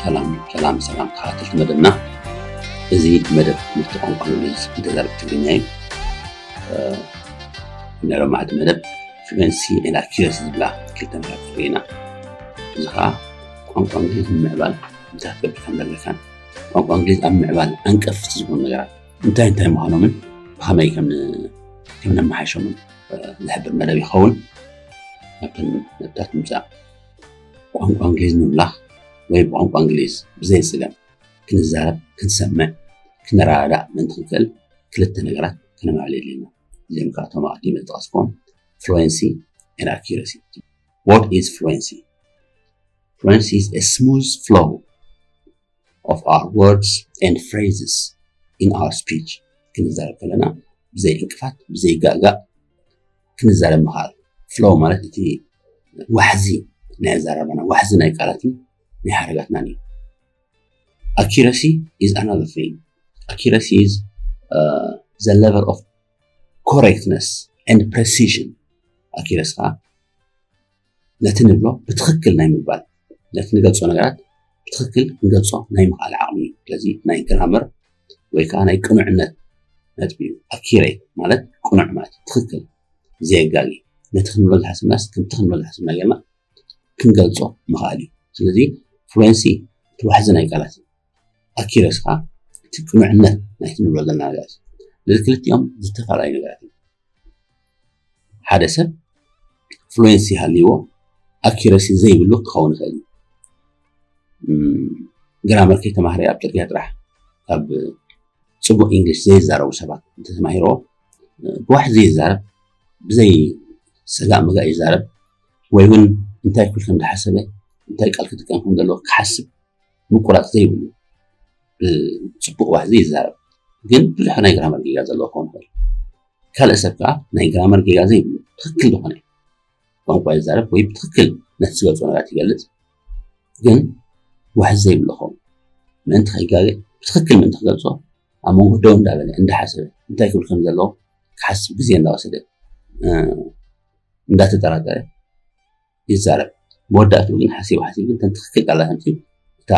ሰላም ሰላም ሰላም ተኸታተልቲ መደብና። እዚ መደብ ትምህርቲ ቋንቋ እንግሊዝ ብተዛረብቲ ትግርኛ እዩ። ናይ ሎማዕቲ መደብ ፍሉንሲ ኤንድ ኣኪረሲ ዝብላ ክልተ መደብ ኢና። እዚ ከዓ ቋንቋ እንግሊዝ ንምዕባል እንታይ ክትገብር ከም ዘለካን ቋንቋ እንግሊዝ ኣብ ምዕባል ዓንቀፍቲ ዝኾኑ ነገራት እንታይ እንታይ ምዃኖምን ብኸመይ ከም ከም ነመሓይሾምን ዝሕብር መደብ ይኸውን። ናብተን ነጥብታት ንምጻእ፣ ቋንቋ እንግሊዝ ምምላኽ ወይ ብቋንቋ እንግሊዝ ብዘይ ጽገም ክንዛረብ፣ ክንሰምዕ፣ ክንረዳዳእ ምእንቲ ክንክእል ክልተ ነገራት ከነማዕብል የድልየና። እዚኦም ከዓ እቶም ኣቐዲመ ዝጠቐስክዎም ፍሉዌንሲ and accuracy። What is fluency? Fluency is a smooth flow of our words and phrases in our speech. ክንዛረብ ከለና ብዘይ ዕንቅፋት ብዘይ ጋእጋእ ክንዛረብ ምኽኣል። ፍሎው ማለት እቲ ዋሕዚ ናይ ኣዛራርባና ዋሕዚ ናይ ቃላትን ናይ ሓረጋትናን እዩ። Accuracy is another thing. Accuracy is the level of correctness and precision. Accuracy ከዓ ነቲ ንብሎ ብትኽክል ናይ ምባል ነቲ ንገልጾ ነገራት ብትኽክል ክንገልጾ ናይ ምኽኣል ዓቕሚ እዩ። ስለዚ ናይ ግራመር ወይ ከዓ ናይ ቅኑዕነት ነጥቢ እዩ። ኣኪሬት ማለት ቅኑዕ ማለት ትኽክል ዘየጋጊ ነቲ ክንብሎ ዝሓስብናስ ከምቲ ክንብሎ ዝሓስብና ጌርና ክንገልጾ ምኽኣል እዩ። ስለዚ ፍሉዌንሲ እቲ ዋሕዚ ናይ ቃላት እዩ። ኣኪረሲ ከዓ እቲ ቅኑዕነት ናይቲ ንብሎ ዘለና ነገራት እዩ። ስለዚ ክልቲኦም ዝተፈላለዩ ነገራት እዮም። ሓደ ሰብ ፍሉዌንሲ ሃልይዎ ኣኪረሲ ዘይብሉ ክኸውን ይኽእል እዩ። ግራመር ከይተማህረ ኣብ ፅርግያ ጥራሕ ካብ ፅቡቅ ኢንግሊሽ ዘይዛረቡ ሰባት እንተተማሂርዎ ብዋሕዚ ይዛረብ፣ ብዘይ ሰጋእ መጋእ ይዛረብ፣ ወይ እውን እንታይ ክብል ከም ዝሓሰበ እንታይ ቃል ክጥቀም ከም ዘለዎ ክሓስብ ምቁራፅ ዘይብሉ ብፅቡቅ ዋሕዚ ይዛረብ። ግን ብዙሕ ናይ ግራመር ጌጋ ዘለዎ ክኸውን ይኽእል። ካልእ ሰብ ከዓ ናይ ግራመር ጌጋ ዘይብሉ ትኽክል ዝኾነ ቋንቋ ይዛረብ ወይ ብትኽክል ነቲ ዝገልፆ ነገራት ይገልፅ፣ ግን ዋሕዚ ዘይብሉ ክኸውን ምእንቲ ከይጋገ ብትኽክል ምእንቲ ክገልፆ ኣብ መንጎ ደው እንዳበለ እንዳሓሰበ እንታይ ክብል ከም ዘለዎ ክሓስብ ግዜ እንዳወሰደ እንዳተጠራጠረ ይዛረብ። መወዳእትኡ ግን ሓሲቡ ሓሲቡ ግን ተን ትኽክል ቃላት ኣምፂኡ እታ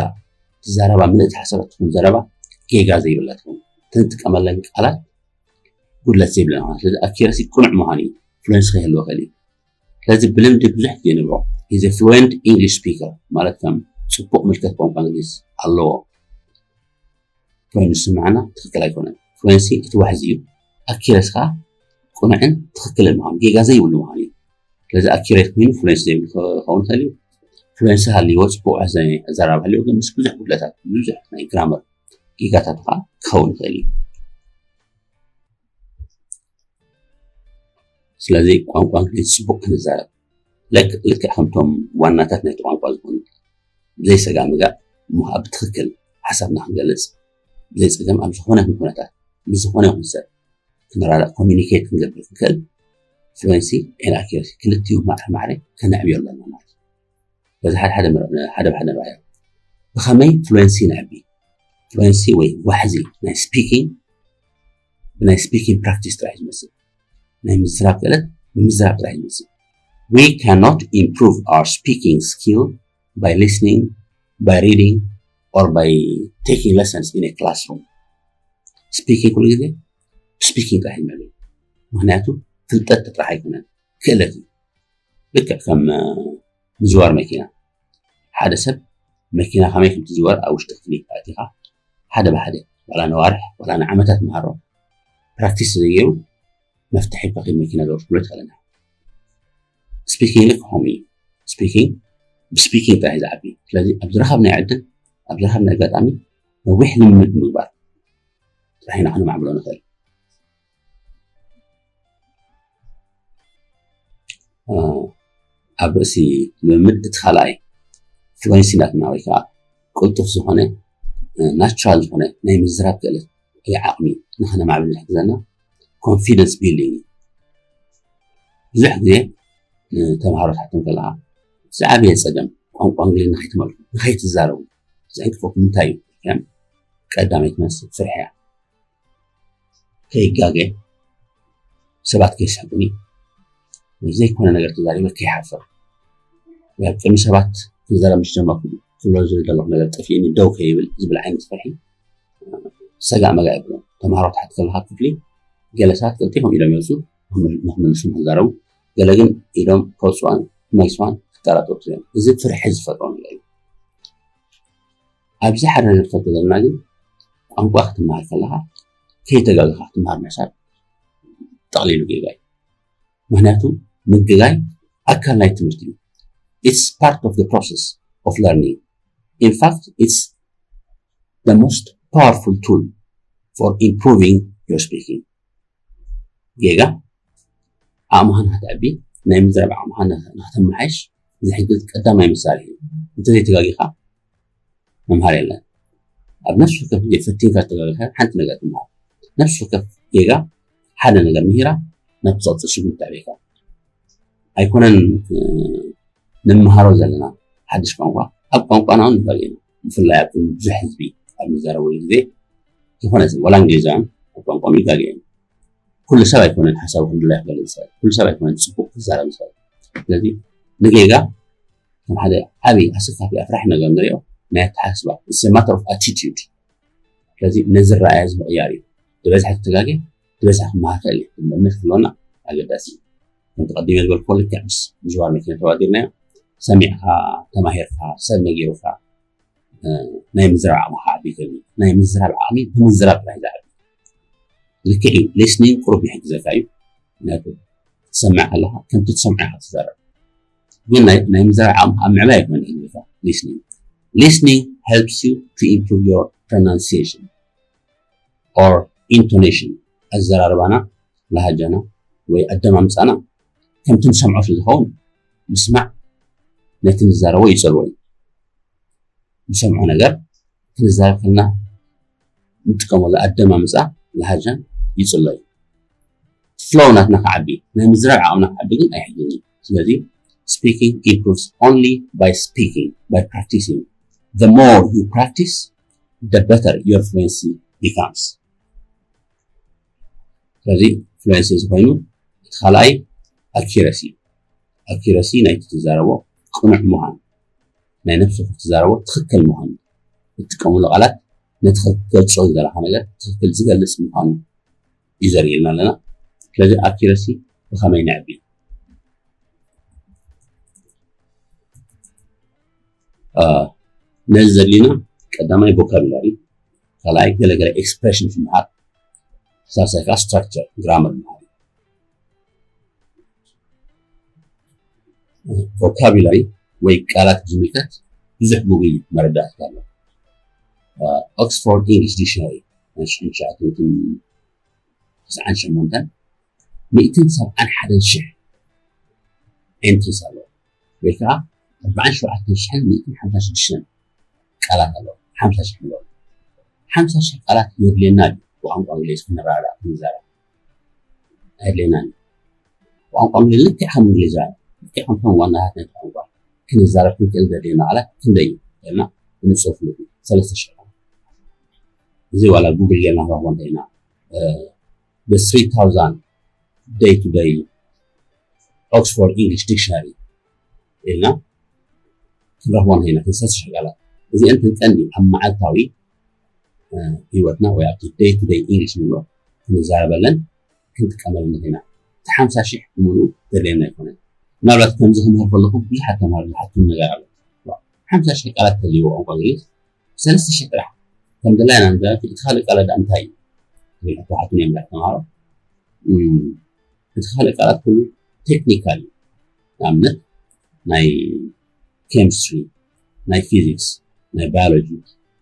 ትዛረባ ምልእቲ ሓሳባት ትኹን ዘረባ ጌጋ ዘይብላ ትኹን ተንጥቀመለን ቃላት ጉድለት ዘይብለን ኾነ። ስለዚ ኣኪረሲ ቅኑዕ ምዃን እዩ ፍሉንስ ከይህልዎ ኽእል እዩ። ስለዚ ብልምዲ ብዙሕ ግዜ ንብሎ is a fluent English speaker ማለት ከም ፅቡቕ ምልከት ቋንቋ እንግሊዝ ኣለዎ ኮይኑ ዝስምዓና ትኽክል ኣይኮነን። ፍሉንሲ እቲ ዋሕዚ እዩ። ኣኪረስ ከዓ ቅኑዕን ትኽክልን ምዃኑ ጌጋ ዘይብሉ ምዃኑ እዩ። ስለዚ ኣኪሬት ኮይኑ ፍሉንሲ ዘይብሉ ክኸውን ይኽእል እዩ። ፍሉንሲ ሃልይዎ ፅቡቅ ዋሕዚ ኣዘራርባ ሃልይዎ ግን ምስ ብዙሕ ጉድለታት ብዙሕ ናይ ግራመር ጌጋታት ከዓ ክኸውን ይኽእል እዩ። ስለዚ ቋንቋ እንግሊዝ ፅቡቅ ክንዛረብ ልክዕ ከምቶም ዋናታት ናይቲ ቋንቋ ዝኾኑ ብዘይ ሰጋእ ምጋእ እሞ ከዓ ብትኽክል ሓሳብና ክንገልፅ ብዘይ ፀገም ኣብ ዝኾነ ይኹን ኩነታት ምስ ዝኾነ ይኹን ሰብ ክንራዳእ ኮሚኒኬት ክንገብር ክንክእል ፍሉንሲ ኤን ኣኪረሲ ክልቲኡ ማዕረ ማዕረ ከነዕብዮ ኣለና ማለት እዩ። በዚ ሓደ ሓደ ሓደ ሓደ ንርኣዮ ብኸመይ ፍሉንሲ ነዕቢ ፍሉንሲ ወይ ዋሕዚ ናይ ስፒኪንግ ብናይ ስፒኪንግ ፕራክቲስ ጥራሕ እዩ ዝመስል ናይ ምዝራብ ክእለት ብምዝራብ ጥራሕ እዩ ዝመስል We cannot improve our speaking skill by listening, by reading, or by taking lessons in a classroom. Speaking ኩሉ ግዜ ስፒኪንግ ጥራሕ ይመል ምክንያቱ ፍልጠት ጥራሕ ኣይኮነን ክእለት እዩ። ልክዕ ከም ምዝዋር መኪና ሓደ ሰብ መኪና ከመይ ከም ትዝወር ኣብ ውሽጢ ክፍሊ ኣእቲኻ ሓደ ብሓደ ዋላ ነዋርሕ ዋላ ንዓመታት መሃሮ ፕራክቲስ ዘይገይሩ መፍትሒ ፓኬት መኪና ዘውርድሉ ይኽእለና ስፒኪንግ ልክ ከምኡ እዩ። ስፒኪንግ ብስፒኪንግ ጥራሕ እዩ ዝዓቢ። ስለዚ ኣብ ዝረኸብናዮ ዕድል ኣብ ዝረኸብናዮ ኣጋጣሚ ነዊሕ ልምምድ ምግባር ጥራሕ ኢና ክነማዕብሎ ንኽእል። ኣብ ርእሲ ልምምድ እቲ ካልኣይ ፍሉንሲ ናትና ወይ ከዓ ቅልጡፍ ዝኾነ ናቹራል ዝኾነ ናይ ምዝራብ ክእለት ወይ ዓቕሚ ንኸነማዕብል ዝሕግዘና ኮንፊደንስ ቢልዲንግ እዩ። ብዙሕ ግዜ ንተምሃሮ ትሓቶም ከለካ ዝዓበየ ፀገም ቋንቋ እንግሊዝኛ ከይትመልኩ ንኸይትዛረቡ ዘዕንቅፈኩም እንታይ እዩ? ቀዳመይቲ መልሲ ፍርሒ እያ። ከይጋገ ሰባት ከይስሕቁኒ ዘይኮነ ነገር ተዛሪበ ከይሓፍር ኣብ ቅድሚ ሰባት ክዛረብ ምስ ጀመርኩ ክብሎ ዝደለኹ ነገር ጠፊእኒ ደው ከይብል ዝብል ዓይነት ፍርሒ ሰጋእ መጋእ ይብሎ። ተምሃሮ ትሓት ከለካ ክፍሊ ገለ ሰባት ቀልጢፎም ኢሎም ይወፁ ንክምልሱ ንክዛረቡ፣ ገለ ግን ኢሎም ከውፅዋን ክመልስዋን ክጠራጠሩ እዮም። እዚ ፍርሒ ዝፈጥሮ ነገር እዩ። ኣብዚ ሓደ ነገር ዝፈልጦ ዘለና ግን ቋንቋ ክትመሃር ከለካ ከይተጋገኻ ክትመሃር ምሕሳብ ጠቕሊሉ ጌጋ እዩ። ምክንያቱ ምግጋይ ኣካል ናይ ትምህርቲ እዩ። It's part of the process of learning. In fact, it's the most powerful tool for improving your speaking. ጌጋ ዓቕምኻ ንክትዕቢ ናይ ምዝራብ ዓቕምኻ ንክተመሓይሽ ዝሕግዝ ቀዳማይ መሳርሒ እዩ። እንተዘይተጋጊኻ መምሃር የለን። ኣብ ነፍሲ ወከፍ ግዜ ፈቲንካ ዝተጋገኻ ሓንቲ ነገር ትምሃር። ነፍሲ ወከፍ ጌጋ ሓደ ነገር ምሂራ ናብ ትቕፅል ስጉምቲ ተዕቤካ ኣይኮነን። ንምሃሮ ዘለና ሓድሽ ቋንቋ ኣብ ቋንቋና እውን ንጋገ ኢና። ብፍላይ ኣብ ብዙሕ ህዝቢ ኣብ ንዛረበሉ ግዜ ዝኾነ ሰብ ዋላ እንግሊዛውያን ኣብ ቋንቋም ይጋገ እዮም። ኩሉ ሰብ ኣይኮነን ሓሳቡ ክንድላ ክገልፅ ዝኽእል፣ ኩሉ ሰብ ኣይኮነን ፅቡቅ ክዛረብ ዝኽእል። ስለዚ ንጌጋ ከም ሓደ ዓብዪ ኣሰካፊ ኣፍራሒ ነገር ንሪኦ ናይ ኣተሓስባ it's a matter of attitude። ስለዚ ነዚ ረኣያ እዚ ምቕያር እዩ። ዝበዝሐ ተጋጌ ዝበዝሐ ክመሃር ክእል እዩ እምነት ክህልወና ኣገዳሲ እዩ። ከምቲ ቀዲመ ዝበልኩ ልክዕ ምስ ምዝዋር መኪና ተዋዲርናዮ ሰሚዕካ ተማሂርካ ሰብ ነጊሩካ ናይ ምዝራብ ዓቕሚ ክዓቢ ይክእል እዩ። ናይ ምዝራብ ዓቕሚ ብምዝራብ ጥራሕ ዝዓቢ ልክዕ እዩ። ሊስኒንግ ቁሩብ ይሕግዘካ እዩ። ምክንያቱ ትሰምዕ ከለካ ከምቲ ትሰምዖ ኢኻ ትዛረብ። ግን ናይ ምዝራብ ዓቕሚ ኣብ ምዕባይ ኣይኮነ ይሕግዘካ። Listening listening helps you to improve your pronunciation or intonation ኣዘራርባና፣ ላሃጃና ወይ ኣደማምፃና ከምቲ ንሰምዖ ስለ ዝኸውን ምስማዕ ነቲ ንዛረቦ ይፀልዎ እዩ። ንሰምዖ ነገር ክንዛረብ ከለና ንጥቀመሉ ኣደማምፃ ላሃጃን ይፅሎ እዩ። ፍሎው ናትና ክዓቢ ናይ ምዝራብ ዓቕምና ክዓቢ ግን ኣይሕግን እዩ። ስለዚ speaking improves only by speaking by practicing. The more you practice, the better your fluency becomes. ስለዚ ፍሉንሲ እዚ ኮይኑ እቲ ካልኣይ ኣኪረሲ እዩ። ኣኪረሲ ናይቲ ትዛረቦ ቅኑዕ ምዃን ናይ ነፍሲ ወከፍ ትዛረቦ ትኽክል ምዃኑ እትጥቀምሉ ቃላት ነቲ ክትገልጾ ዝደለኻ ነገር ትኽክል ዝገልጽ ምዃኑ እዩ ዘርእየልና ኣለና። ስለዚ ኣኪረሲ ብኸመይ ነዕቢ? ነዚ ዘድልዩና ቀዳማይ ቮካቡላሪ፣ ካልኣይ ገለገለ ኤክስፕሬሽን ምምሃር፣ ሳልሳይ ከዓ ስትራክቸር ግራመር ምምሃር። ቮካቡላሪ ወይ ቃላት ዝምልከት ብዙሕ ጉግል መረዳእታ ኣሎ። ኦክስፎርድ ኢንግሊሽ ዲክሽነሪ ናይ ሽሕን ትሽዓተ ሚእትን ተስዓን ሸሞንተን ሚእትን ሰብዓን ሓደን ሽሕ ኤንትሪስ ኣለዎ ወይ ከዓ ኣርባዓን ሸውዓተን ሽሕን ሚእትን ሓምሳን ሽዱሽተን ቃላት ኣለዎ። ሓምሳ ሽሕ ኣለዎ። ሓምሳ ሽሕ ቃላት የድልየና ድዩ ብቋንቋ እንግሊዝ ክንረዳእ ክንዛረብ? ኣየድልየናን እዩ። ብቋንቋ እንግሊዝ ልክዕ ከም እንግሊዛውያን ልክዕ ከምቶም ዋናታት ናይቲ ቋንቋ ክንዛረብ ክንክእል ዘድልየና ቃላት ክንደይ እዩ ኢልና ብንፁር ፍሉጥ እዩ። ሰለስተ ሽሕ ቃላት። እዚ ዋላ ጉግል ጌርና ክንረኽቦ እንተኢና the three thousand day to day Oxford English Dictionary ኢልና ክንረኽቦ ንኽእል ኢና። ክልተ ሽሕ ቃላት እዚአን ተን ቀንዲ ኣብ መዓልታዊ ህይወትና ወይ ኣብቲ day to day English ንብሎ ክንዛረበለን ክንጥቀመለን ንኽእል ኢና። እቲ ሓምሳ ሽሕ ብምሉኡ ዘድልየና ኣይኮነን። ምናልባት ከምዚ ክምህር ከለኹ ብዙሓት ተምሃሮ ዝሓቱኒ ነገር ኣሎ። ሓምሳ ሽሕ ቃላት ተልይዎ ቋንቋ እንግሊዝ ሰለስተ ሽሕ ጥራሕ ከም ድላይና ንዛረብ እቲ ካልእ ቃላት ደኣ እንታይ እዩ? ዝብል ሕቶ ሓቱኒ እዮም ብዙሓት ተምሃሮ። እቲ ካልእ ቃላት ኩሉ ቴክኒካል እዩ። ንኣብነት ናይ ኬሚስትሪ፣ ናይ ፊዚክስ፣ ናይ ባዮሎጂ፣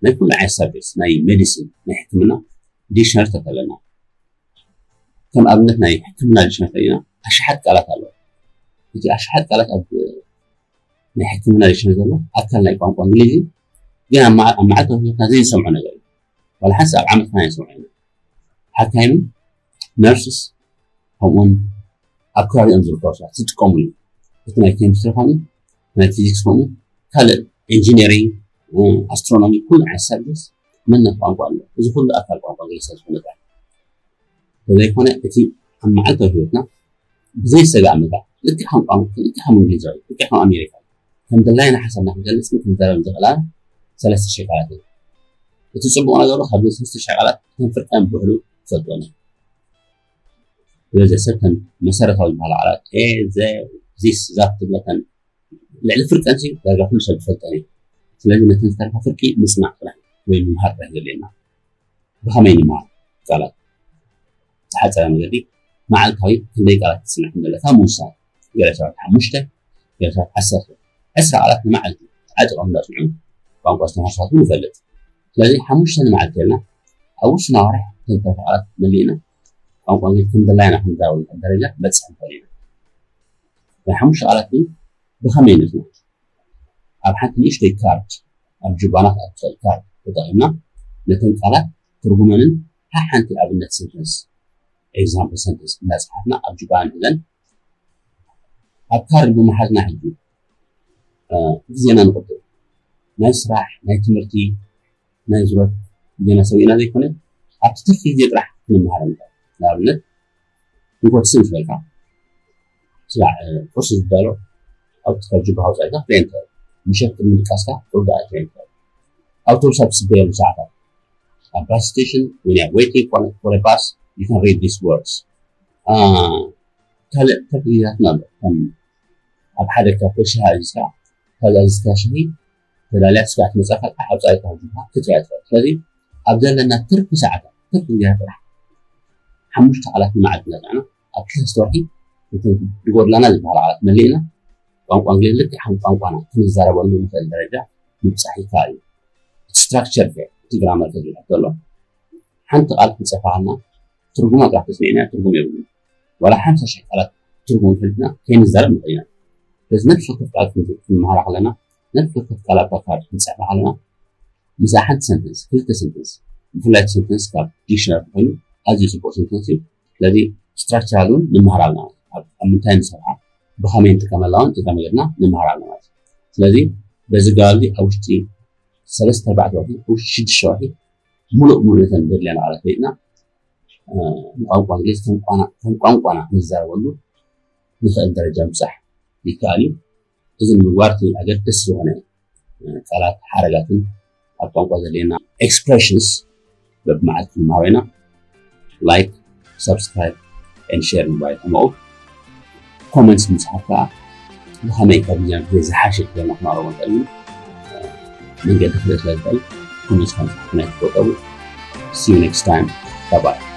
ናይ ኩሉ ዓይነት ሳብጀክትስ፣ ናይ ሜዲሲን፣ ናይ ሕክምና ዲክሽነሪ ተተለና ከም ኣብነት ናይ ሕክምና ዲክሽነሪ ተሪና ኣሽሓት ቃላት ኣለዎ። እቲ ኣሽሓት ቃላት ኣብ ናይ ሕክምና ዲክሽነሪ ዘሎ ኣካል ናይ ቋንቋ እንግሊዝ እዩ። ግን ኣብ መዓ- ኣብ መዓልታዊ ህይወትና ዘይንሰምዖ ነገር እዩ። ዋላ ሓንሳእ ኣብ ዓመትና ኣይንሰምዖ ኢና። ሓካይምን ነርስስ ከምኡውን ኣብ ከባቢኦም ዝርከቡ ሰባት ዝጥቀሙሉ እዩ። እቲ ናይ ኬሚስትሪ ከምኡ፣ ናይ ፊዚክስ ከምኡ፣ ካልእ ኢንጂነሪንግ፣ ኣስትሮኖሚ ኩሉ ዓይነት ሳብጀክትስ መንነት ቋንቋ ኣሎ። እዚ ኩሉ ኣካል ቋንቋ እንግሊዝ ስለ ዝኾነ ጥራሕ እንተዘይኮነ እቲ ኣብ መዓልታዊ ህይወትና ብዘይሰጋእ መጋእ ልክዕ ከም ቋንቋ ልክዕ ከም እንግሊዛዊ ልክዕ ከም ኣሜሪካ ከም ድላይና ሓሳብና ክንገልጽን ክንዛረብ ዝኽእላ ሰለስተ ሽሕ ቃላት እዩ። እቲ ጽቡቕ ነገሩ ካብዚ ሰለስተ ሽሕ ቃላት ከም ፍርቀን ብውሕዱ ትፈልጥወን እዩ። ስለዚ ሰብ ከም መሰረታዊ ዝበሃሉ ቃላት ኤ፣ ዘ፣ ዚስ፣ ዛት ትብለተን ልዕሊ ፍርቀን ሲ ዳርጋ ኩሉ ሰብ ዝፈልጠን እዩ። ስለዚ ነተን ዝተረፋ ፍርቂ ምጽናዕ ጥራሕ ወይ ምምሃር ጥራሕ ዘድልየና። ብኸመይ ንመሃር? ቃላት ዝሓፀረ መገዲ መዓልታዊ ክንደይ ቃላት ትፅንዕ እንደለካ ምውሳን። ገለ ሰባት ሓሙሽተ፣ ገለ ሰባት ዓሰርተ፣ ዕስራ ቃላት ንመዓልቲ ዓፂቖም እንዳፅንዑ ቋንቋ ዝተማሃሩ ሰባት እውን ይፈልጥ። ስለዚ ሓሙሽተ ንመዓልቲ ኢልና ኣብ ውሱን ኣዋርሕ ተንተርፈ ቃላት መሊእና ቋንቋ እንግሊዝ ከም ድላይና ክንዛረበሉ ደረጃ በፅሕ ንኽእል ኢና። ናይ ሓሙሽተ ቃላት ግን ብኸመይ ንፅንዕ? ኣብ ሓንቲ ንእሽተይ ካርድ ኣብ ጁባና ትኣቱ ትኽእል ካርድ ተጠቒምና ነተን ቃላት ትርጉመንን ሓሓንቲ ኣብነት ሰንተንስ ኤግዛምፕል ሰንተንስ እናፀሓፍና ኣብ ጁባና ንሕዘን ኣብ ካርድ ብምሓዝና ሕጂ ግዜና ንቁጥብ። ናይ ስራሕ፣ ናይ ትምህርቲ፣ ናይ ዙረት ግዜና ሰዊእና ዘይኮነ ኣብቲ ትርፊ ግዜ ጥራሕ ክንመሃር ንኽእል። ንኣብነት ንኮትስ ምስ በልካ ስራዕ ቁርሲ ዝዳሎ ኣብቲ ካብ ጅባ ኣውፃእካ ትሬን ትኽእል። ምሸት ቅድሚ ድቃስካ ቁርዳኣ ትሬን ትኽእል። ኣውቶቡስ ኣብ ትስበየሉ ሰዓታት ኣብ ባስ ስቴሽን ወይ ኣብ waiting for a bus you can read these words። ካልእ ተግባራትን ኣሎ። ከም ኣብ ሓደ ካፌ ሻሂ ኣዚዝካ ካብ ዝኣዘዝካ ሻሂ ተዳልያ ስጋዕ ትመፅእ ካልካ ሓውፃኢካ ክትበሃል ክትሪኣ ትኽእል። ስለዚ ኣብ ዘለና ትርፊ ሰዓታት ትርፊ ግዜና ጥራሕ ሓሙሽተ ቃላት ንመዓልቲ እናፅዕና ኣብ ክልተ ወርሒ እተን ዝጎድላና ዝበሃላ ቃላት መሊእና ቋንቋ እንግሊዝ ልክዕ ከም ቋንቋና ክንዛረበሉ ንኽእል ደረጃ ምብፃሕ ይከኣል እዩ። እቲ ስትራክቸር ከ እቲ ግራመር ከ ዝብል ሕቶ ኣሎ። ሓንቲ ቃል ክንፅሕፋ ከለና ትርጉማ ጥራሕ ተስሚዕና ትርጉም የብሉን። ዋላ ሓምሳ ሽሕ ቃላት ትርጉም ፈሊጥና ከይንዛረብ ንኽእል ኢና። ስለዚ ነፍሲ ወከፍ ቃል ክንመሃራ ከለና ነፍሲ ወከፍ ቃል ኣብ ካርድ ክንፅሕፋ ከለና ምስኣ ሓንቲ ሰንተንስ ክልተ ሰንተንስ ብፍላይ እቲ ሰንተንስ ካብ ዲክሽነሪ ኮይኑ ኣዝዩ ፅቡቕ ሰንተንስ እዩ። ስለዚ ስትራክቸራል እውን ንመሃር ኣለና ኣብ ምንታይ ንሰርሓ ብኸመይ ንጥቀመላ እውን እዛ መገድና ንመሃር ኣለና ማለት እዩ። ስለዚ በዚ ጋር ኣብ ውሽጢ ሰለስተ ኣርባዕተ ወርሒ ኣብ ውሽጢ ሽዱሽተ ወርሒ ሙሉእ ሙሉእ ነተን ዘድልያና ቃላት ፈሊጥና ንቋንቋ እንግሊዝ ከም ቋንቋና ንዛረበሉ ንኽእል ደረጃ ምብፃሕ ይከኣል እዩ። እዚ ንምግባር እቲ ኣገደስቲ ዝኾነ ቃላት ሓረጋትን ኣብ ቋንቋ ዘድልየና ኤክስፕሬሽንስ በብመዓልቲ ንመሃሮ ኢና። ላይክ፣ ሳብስክራይብ ኤንድ ሼር ምግባር ይሕመቑ። ኮመንትስ ምፅሓፍ ከዓ ብኸመይ ካብ ጊዜና ግዜ ዝሓሸ ክገብርና ክማረቦ ንኽእል እዩ። መንገዲ ክልእ ስለ ዝኽእል ኮመንትስ ካብ ምፅሓፍ ናይ ትቆጠቡ። See you next time. Bye bye.